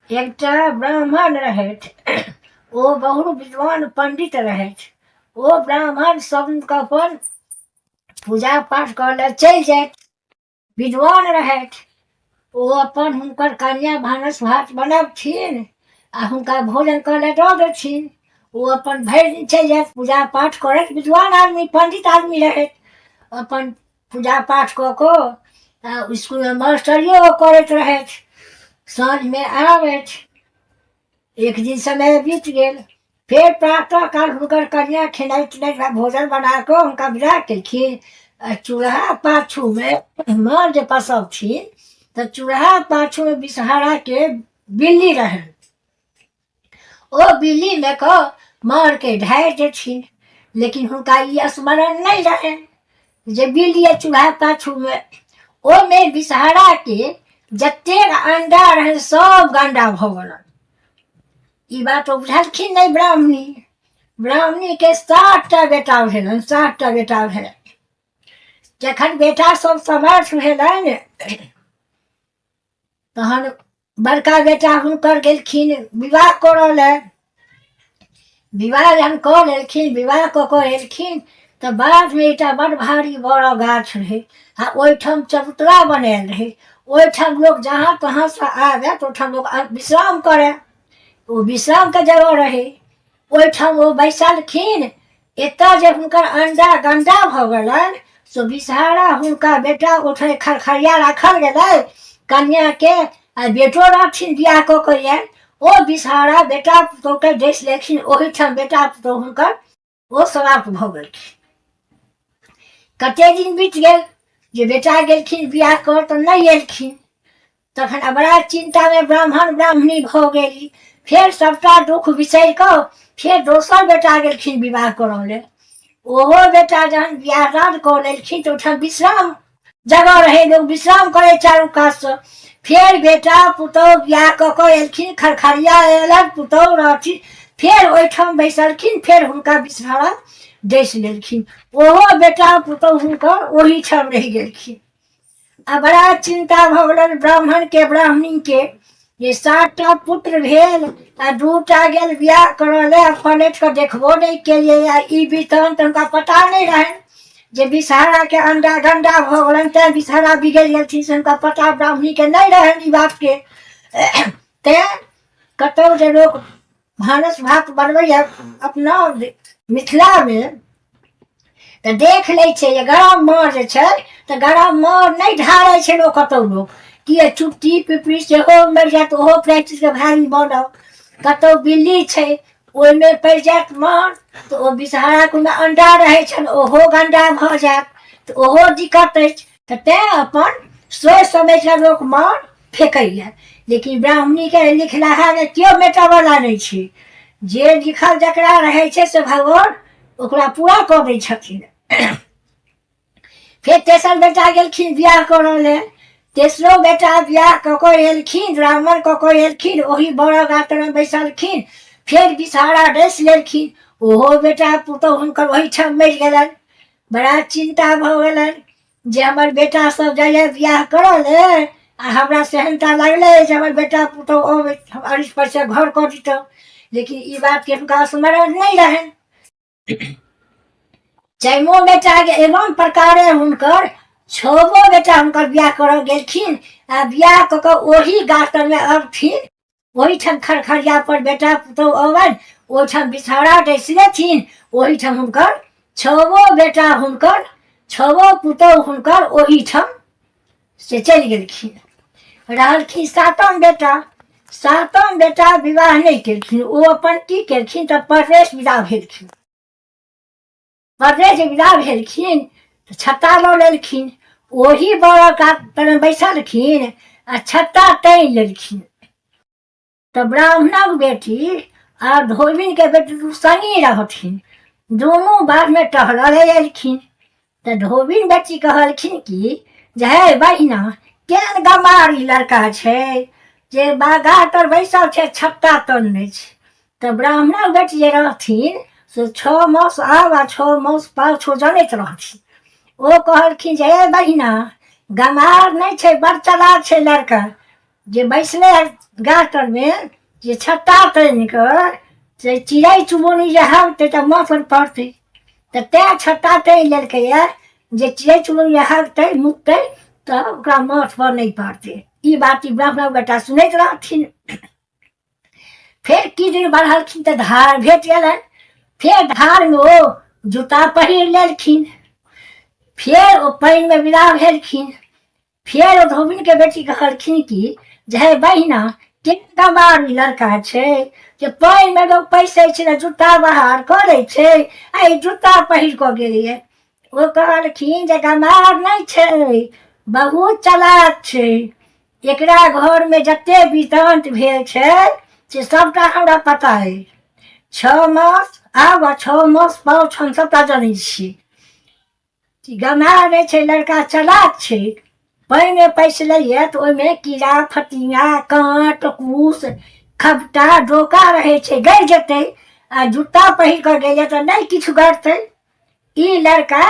एकटा ब्राह्मण रहथि। ओ बहुत विद्वान पंडित रहथि। ओ ब्राह्मण सबके अपन पूजा पाठ करय लए चलि जाथि। विद्वान रहथि। ओ अपन हुनकर कन्या भानस भात बनबथिन आ हुनका भोजन करय लए दऽ देथिन। ओ अपन भरि दिन चलि जाथि पूजा पाठ करैत। विद्वान आदमी, पंडित आदमी रहथि। अपन पूजा पाठ कऽ कऽ आ इसकुलमे मास्टरियो ओ करैत रहथि। साँझमे आबथि। एक दिन समय बीत गेल। फेर प्रातः काल हुनकर कन्या खेनाइ तेनाइ भोजन बना कऽ हुनका विदा केलखिन आ चूल्हा पाछूमे माँ जे पसौथिन तऽ चूल्हा पाछूमे विषहराके बिल्ली रहनि। ओ बिल्लीमे कऽ मारके ढारि देथिन, लेकिन हुनका ई स्मरण नहि रहनि जे बिल्ली अइ चूल्हा पाछूमे। ओहिमे विषहराके जतेक अंडा रहनि सब गंडा भऽ गेलनि। ई बात ओ बुझलखिन नहि ब्राह्मणी। ब्राह्मणीके 7टा बेटा भेलनि, 7टा बेटा भेलनि। जखन बेटा सब समर्थ भेलनि तहन बड़का बेटा हुनकर गेलखिन विवाह करऽ लए। विवाह जहन कऽ लेलखिन, विवाह कऽ कऽ एलखिन तऽ बाधमे एकटा बड़ भारी बड़ गाछ रहै आ ओहिठाम चबूतरा बनायल रहै। ओहिठाम लोक जहाँ तहाँसँ आबए तऽ ओहिठाम लोक विश्राम करए। ओ विश्रामके जगह रहै। ओहिठाम ओ बैसलखिन। एतऽ जे हुनकर अंडा गंडा भऽ गेलनि से विषहारा हुनका बेटा उठे खरखरिया राखल गेलै कन्याके आ बेटो रहथिन बियाह कऽ कऽ आयल। ओ विषहारा बेटा पुतोहके डसि लेलखिन। ओहिठाम बेटा पुतोह हुनकर ओ समाप्त भऽ गेलखिन। कते दिन बीत गेल जे बेटा गेलखिन बियाह कर तऽ नहि एलखिन। तखन आ बड़ा चिन्तामे ब्राह्मण ब्राह्मणी भऽ गेली। फेर सबटा दुख बिसरि कऽ फेर दोसर बेटा गेलखिन विवाह करऽ लेल। ओहो बेटा जहन बियाह दान कऽ लेलखिन तऽ ओहिठाम विश्राम जगह रहै, लोक विश्राम करै चारू कातसँ। फेर बेटा पुतोहु बियाह कऽ कऽ एलखिन, खरखरिया एलनि, पुतोहु रहथिन, फेर ओहिठाम बैसलखिन। फेर हुनका विषहारा डसि लेलखिन। ओहो बेटा पुतोहु हुनकर ओहीठाम रहि गेलखिन। आ बड़ा चिन्ता भऽ गेलनि ब्राह्मणके ब्राह्मणीके जे 7टा पुत्र भेल आ 2टा गेल बियाह करऽ लए, पलटि कऽ देखबो नहि केलियै। आ ई वृतान्त हुनका पता नहि रहनि जे विषहाराके अंडा गंडा भऽ गेलनि तेँ विषहारा बिगड़ि गेलखिन, से हुनका पता ब्राह्मणीके नहि रहनि ई बातके। तेँ कतहु जे लोक भानस भात बनबैए अपना मिथिलामे तऽ देख लै छै जे गरम माड़ जे छै तऽ गरम माड़ नहि ढारै छै लोक कतहु। लोक किए चुट्टी पिपरी सेहो मरि जायत, ओहो प्रैक्टिसके भारी बनल। कतहु बिल्ली छै ओहिमे पड़ि जायत माड़ तऽ ओ विषहाराके ओहिमे अंडा रहै छनि, ओहो गंडा भऽ जायत तऽ ओहो दिक्कत अछि। तऽ तेँ अपन सोचि समझि कऽ लोक माड़ फेकैए। लेकिन ब्राह्मणीके लिखलाहामे केओ मेटबवला नहि छै। जे लिखल जकरा रहै छै से भगवान ओकरा पूरा कऽ दै छथिन। फेर तेसर बेटा गेलखिन बियाह करऽ लए। तेसरो बेटा बियाह कऽ कऽ एलखिन, ब्राह्मण कऽ कऽ एलखिन, ओही बड़ गातरमे बैसलखिन। फेर विषहारा डसि लेलखिन। ओहो बेटा पुतोहु हुनकर ओहीठाम मरि गेलनि। बड़ा चिन्ता भऽ गेलनि जे हमर बेटा सब जाइए बियाह करऽ लए आ हमरा सेहनता लागलै जे हमर बेटा पुतोहु अबै हम अरिस परसँ घर कऽ दितहुँ। लेकिन ई बातके हुनका स्मरण नहि रहनि। चारिमो बेटाके एवं प्रकारे हुनकर छबो बेटा हुनकर बियाह करऽ गेलखिन आ बियाह कऽ कऽ ओही गाछ तरमे अबथिन, ओहिठाम खरखरिया पर बेटा पुतोहु अबनि, ओहिठाम विषहारा डसि लेथिन। ओहिठाम हुनकर छबो बेटा हुनकर छबो पुतोहु हुनकर ओहिठाम से चलि गेलखिन। रहलखिन सातम बेटा। सातम बेटा विवाह नहि केलखिन। ओ अपन की केलखिन तऽ परदेश विदा भेलखिन। परदेश विदा भेलखिन तऽ छत्ता लऽ लेलखिन। ओही बड़ कात तरमे बैसलखिन आ छत्ता तानि लेलखिन। तऽ ब्राह्मणक बेटी आ धोबिनके बेटी दू संगी रहथिन। दुनू बाधमे टहलऽ लए एलखिन तऽ धोबिन बेटी कहलखिन कि जे हे बहिना, केहन गमार ई लड़का छै जे बागाह तर बैसल छै, छत्ता तनने छै। तऽ ब्राह्मणक बेटी जे रहथिन से 6 मास आब आ 6 मास पाछू जनैत रहथिन। ओ कहलखिन जे हे बहिना, गमार नहि छै, बड़ चलाक छै लड़का। जे बैसलै गाछ तरमे जे छत्ता तानि कऽ से चिड़ै चुनमुनी जे हगतै तऽ माथपर पड़तै, तऽ तैँ छत्ता तानि लेलकैए जे चिड़ै चुनमुनी हगतै मुततै तऽ ओकरा माथपर नहि पड़तै। ई बात ई ब्राह्मणक बेटा सुनैत रहथिन। फेर किछु दिन बढ़लखिन तऽ धार भेट गेलनि। फेर धारमे ओ जूता पहिर लेलखिन। फेर ओ पानिमे विदा भेलखिन। फेर ओ धोबिनके बेटी कहलखिन कि जे हे बहिना, के गमार ई लड़का छै जे पानिमे लोक पैसै छै तऽ जूता बाहर कऽ लै छै, आ ई जूता पहिर कऽ गेलैए। ओ कहलखिन जे गमार नहि छै, बहुत चलाक छै, एकरा घरमे जते वृतान्त भेल छै से सबटा हमरा पता अइ। 6 मास आब आ 6 मास पाछू हम सबटा जनै छियै। गमार नहि छै, लड़का चलाक छै। पानिमे पैसलैए तऽ ओहिमे कीड़ा फतिंगा काँट कूस खपटा डोका रहै छै, गड़ि जेतै, आ जूता पहिर कऽ गेलै तऽ नहि किछु गड़तै। ई लड़का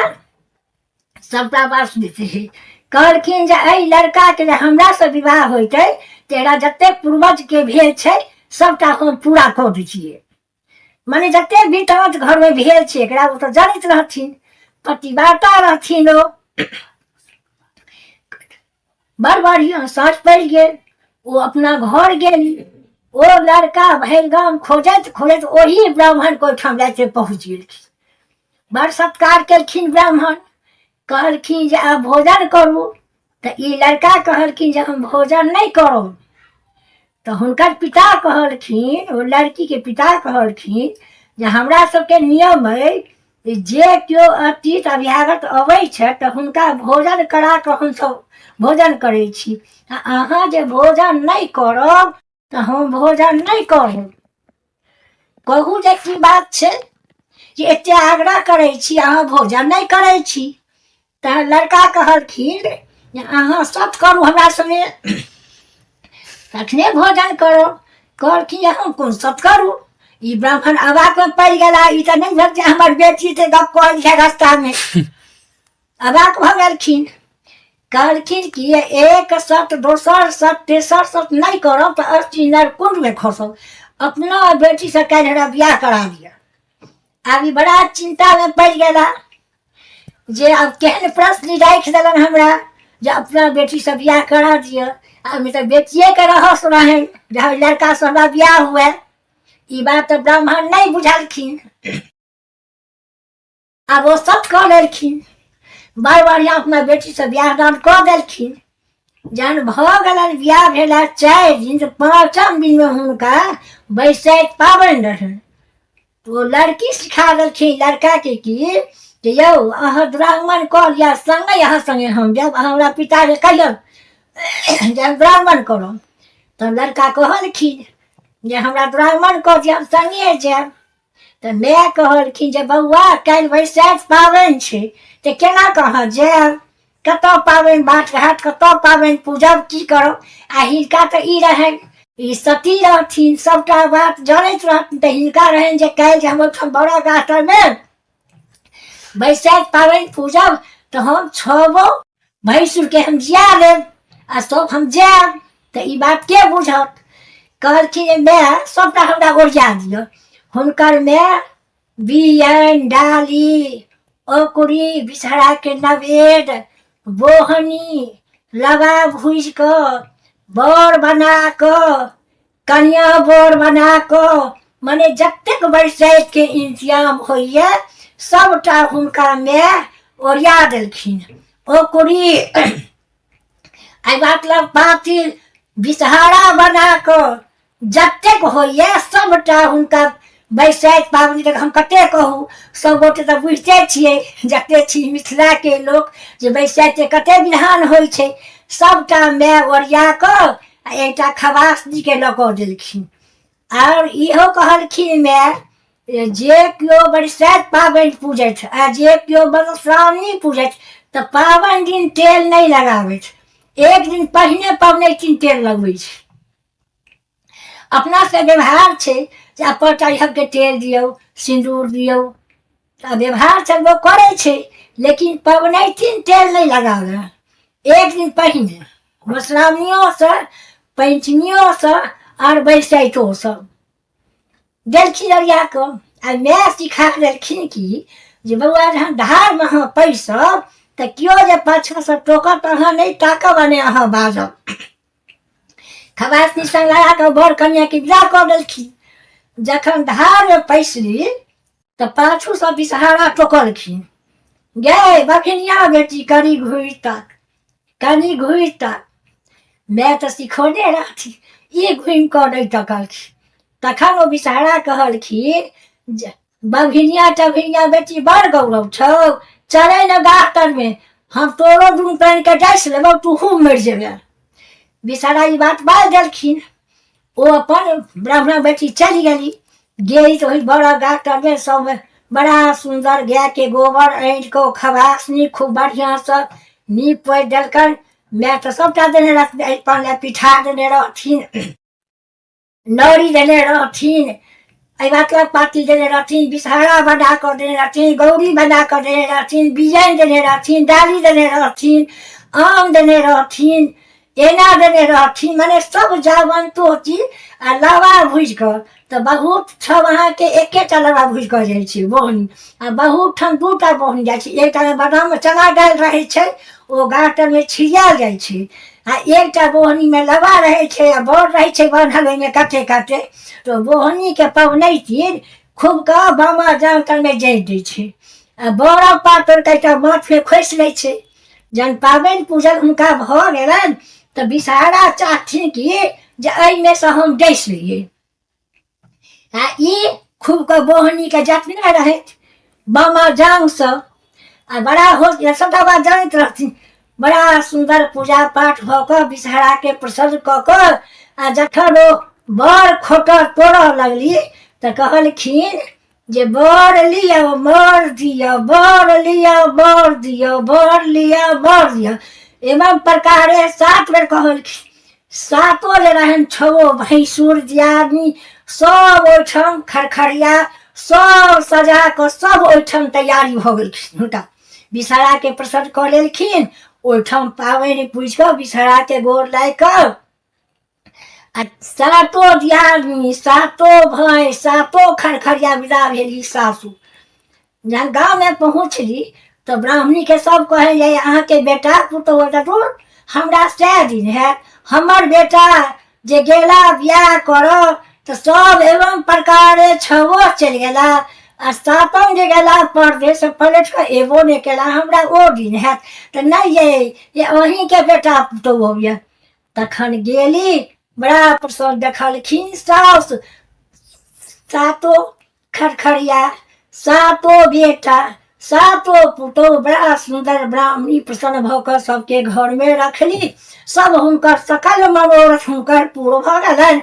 सबटा बात सुनैत रहै। कहलखिन जे एहि लड़काके जे हमरासँ विवाह होइतै तऽ एकरा जतेक पूर्वजके भेल छै सबटा हम पूरा कऽ दै छियै। मने जतेक वृतान्त घरमे भेल छै एकरा ओ तऽ जनैत रहथिन, पतिवार्ता रहथिन ओ। बड़ बढ़िआँ साँझ पड़ि गेल, ओ अपना घर गेली। ओ लड़का भरि गाम खोजैत खोजैत ओही ब्राह्मणके ओहिठाम रातिमे पहुँच गेलखिन। बड़ सत्कार केलखिन ब्राह्मण, कहलखिन जे आब भोजन करू। तऽ ई लड़का कहलखिन जे हम भोजन नहि करब। तऽ हुनकर पिता कहलखिन, ओ लड़कीके पिता कहलखिन जे हमरा सबके नियम अइ जे केओ अतिथि अभ्यागत अबै छथि तऽ हुनका भोजन करा कऽ हमसब भोजन करै छी, आ अहाँ जे भोजन नहि करब तऽ हम भोजन नहि करब। कहू जे की बात छै जे एते आग्रह करै छी, अहाँ भोजन नहि करै छी? तऽ लड़का कहलखिन जे अहाँ सत करू हमरा सङ्गे तखने भोजन करब। कहलखिन जे हम कोन सत करू? ई ब्राह्मण अबाकमे पड़ि गेला, ई तऽ नहि भेल जे हमर बेटी से गप कहल छै रास्तामे। अबाक भऽ गेलखिन। कहलखिन कि एक सत दोसर सत तेसर सत नहि करब तऽ 80 नर कुंडमे खसब, अपना बेटीसँ काल्हि हमरा बियाह करा दिअ। आब ई बड़ा चिन्तामे पड़ि गेला जे आब केहन प्रश्न राखि देलनि हमरा जे अपना बेटीसँ बियाह करा दिअ। आब तऽ बेटिएके रहस्य रहनि जे हम लड़कासँ हमरा बियाह हुए। ई बात तऽ ब्राह्मण नहि बुझलखिन। आब ओ सत कऽ लेलखिन, बड़ बढ़िआँ अपना बेटीसँ बियाह दान कऽ देलखिन। जहन भऽ गेलनि बियाह भेला 4 दिन, तऽ 5म दिनमे हुनका बैसैत पाबनि रहनि। ओ लड़की सिखा देलखिन लड़काके कि जे यौ अहाँ दुरागमन कऽ लिअ, सङ्गे अहाँ सङ्गे हम जायब, अहाँ हमरा पिताके कहियौ जे हम दुरागमन करब। तऽ लड़का कहलखिन जे हमरा दुरागमन कऽ दिअ, हम सङ्गे जायब। तऽ माय कहलखिन जे बौआ काल्हि बैसाख पाबनि छै, तऽ केना कऽ अहाँ जायब? कतऽ पाबनि बाट घाट, कतऽ पाबनि पूजब, की करब? आ हिनका तऽ ई रहनि, ई सती रहथिन, सबटा बात जनैत रहथिन, तऽ हिनका रहनि जे काल्हि जे हम ओहिठाम बड़ा गाछ तरमे बैसाख पाबनि पूजब तऽ हम 6 भैंसुरके हम जिया लेब आ सब हम जायब, तऽ ई बात के बुझत? कहलखिन जे माय सबटा हमरा ओरिया दिअ। हुनकर माय बियनि डाली औकुरी बिसहराके नवेद बोहनी लबा भूजि कऽ बर बना कऽ कनिया बर बना कऽ मने जतेक बरसाइतके इंतजाम होइए सबटा हुनका माय ओरिया देलखिन। औकुरी एहि बात लग पातिल बिसहारा बना कऽ जतेक होइए सबटा हुनका बैसाइत पाबनिके हम कते कहू, सब गोटे तऽ बुझिते छियै जते छी मिथिलाके लोक जे बैसाइतके कते विधान होइ छै। सबटा माय ओरिया कऽ आ एकटा खवासनीके लऽ कऽ देलखिन। आओर इहो कहलखिन माय जे केओ बरसाइत पाबनि पूजैत आ जे केओ मधुश्रावणी पूजैत तऽ पाबनि दिन तेल नहि लगाबैत, एक दिन पहिने पबनैतिन तेल लगबै छै। अपना से व्यवहार छै जे अपन चढ़के तेल दियौ, सिन्दूर दियौ, तऽ व्यवहार सब लोक करै छै, लेकिन पबनैतिन तेल नहि लगाबै एक दिन पहिने। मधुश्रावणियोसँ पञ्चमियोसँ आओर बरसाइतोसँ देलखिन ओरिया कऽ। आ माय सिखा देलखिन कि जे बौआ जहन धारमे अहाँ पैसब तऽ केओ जे पाछाँसँ टोकत तऽ अहाँ नहि ताकब आ नहि अहाँ बाजब। खबासनी संग लगा कऽ बर कनियाके विदा कऽ देलखिन। जखन धारमे पैसली तऽ पाछूसँ बिसहारा टोकलखिन, गै बखिनिया बेटी कनि घुरि तक, कनि घुरि तक। माय तऽ सिखौने रहथिन, ई घुमि कऽ नहि तकलखिन। तखन ओ बिसहारा कहलखिन जे बघिनिया टघिनिया बेटी बड़ गौरव छौ, चलै ने गाछ तरमे, हम तोरो दुनू प्राणीके डसि लेबौ, तूहू मरि जेबे। बिसहारा ई बात बाजि देलखिन। ओ अपन ब्राह्मण बेटी चलि गेली। गेली तऽ ओहि बड़ गाछ तरमे सब बड़ा सुन्दर गायके गोबर आनि कऽ खबासनी खूब बढ़िआँसँ नीप पोति देलकनि। माय तऽ सभटा देने रहथिन, अरिपन लए पिठार देने रहथिन, नौरी देने रहथिन, एहि बातक पाती देने रहथिन, बिसहारा बना कऽ देने रहथिन, गौरी बना कऽ देने रहथिन, बिजन देने रहथिन, डाली देने रहथिन, आम देने रहथिन, एना देने रहथिन, मने सब जावंतो चीज। आ लावा भुजि कऽ तऽ बहुत ठाम अहाँके एकेटा लावा भुजि कऽ जाइ छै बोहनी, आ बहुत ठाम दूटा बोहनी जाइ छै। एकटामे बादाम चना दालि रहै छै, ओ गाँठमे छिड़ियाल जाइ छै, आ एकटा बोहनीमे लावा रहै छै आ बड़ रहै छै बान्हल ओहिमे काते काते। तऽ बोहनीके पबनैतिन खूब कऽ बामा जान तरमे जड़ि दै छै आ बड़ा पात तोड़ि कऽ एकटा माथमे खोसि लै छै। जहन पाबनि पूजन हुनका भऽ गेलनि तऽ बिसहारा चाहथिन कि जे एहिमे सँ हम डसि लियै। आ ई खूब कऽ बोहनीके जतने रहथि बामा जांगसँ आ बड़ा हो सभटा बात जानैत रहथिन। बड़ा सुन्दर पूजा पाठ भऽ कऽ बिसहाराके प्रसन्न कऽ कऽ आ जखन ओ बड़ खोटर तोड़ऽ लगली तऽ कहलखिन जे बर लिअ मर दिअ, बर लिअ मर दिअ, बर लिअ मर दिअ, एवं प्रकारे 7 बेर कहलखिन। सातो जे रहनि छओ भैंसुर दियादनी सब ओहिठाम खरखरिया सब सजा कऽ सब ओहिठाम तैयारी भऽ गेलखिन। हुनका बिसहाराके प्रसन्न कऽ लेलखिन। ओहिठाम पाबनि पूजि कऽ बिसहाराके गोर लागि कऽ आ सातो दियादनी सातो भाय सातो खरखरिया विदा भेली सासु। जहन गाँवमे पहुँचली तऽ ब्राह्मणीके सब कहै जे अहाँके बेटा पुतहु तऽ दूर हमरा सएह दिन हैत, हमर बेटा जे गेला बियाह करऽ तऽ सब एवं प्रकारे छओ चलि गेला आ सातम जे गेला परदेश पलटि कऽ एबो नहि केला, हमरा ओ दिन हैत तऽ नहि ये अहीँके बेटा पुतहु यऽ। तखन गेली बड़ा प्रसन्न देखलखिन साउस सातो खरखरिया सातो बेटा सातो पुतहु बड़ा सुन्दर ब्राह्मणी प्रसन्न भऽ कऽ सबके घरमे रखली। सब हुनकर सकल मनोरथ हुनकर पूर्ण भऽ गेलनि।